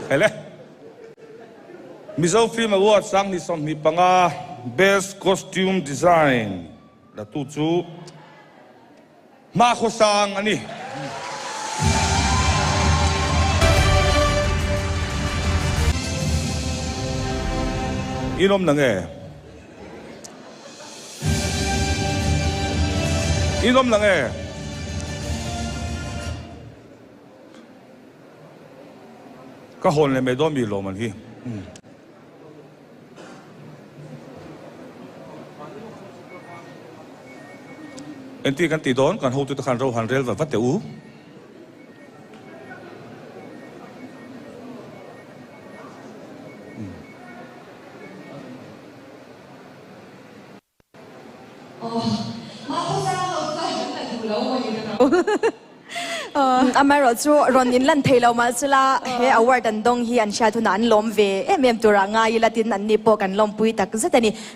Hele. Mizo Film Award 2025 Best Costume Design la tu chu Hmakhua sang a ni. In awm na nge? In awm na nge? Ka hawn leh mai dawn mi lawm an hi. Engti kan tih dawn kan hotute khan ro han rel vat vat teh u. Amaherawh chu rawn inlan thei lo mah sela he award an dawng hi an hriat hunah an lawm ve em em turah ngai ila tin anni pawh kan lawmpui tak zet a ni.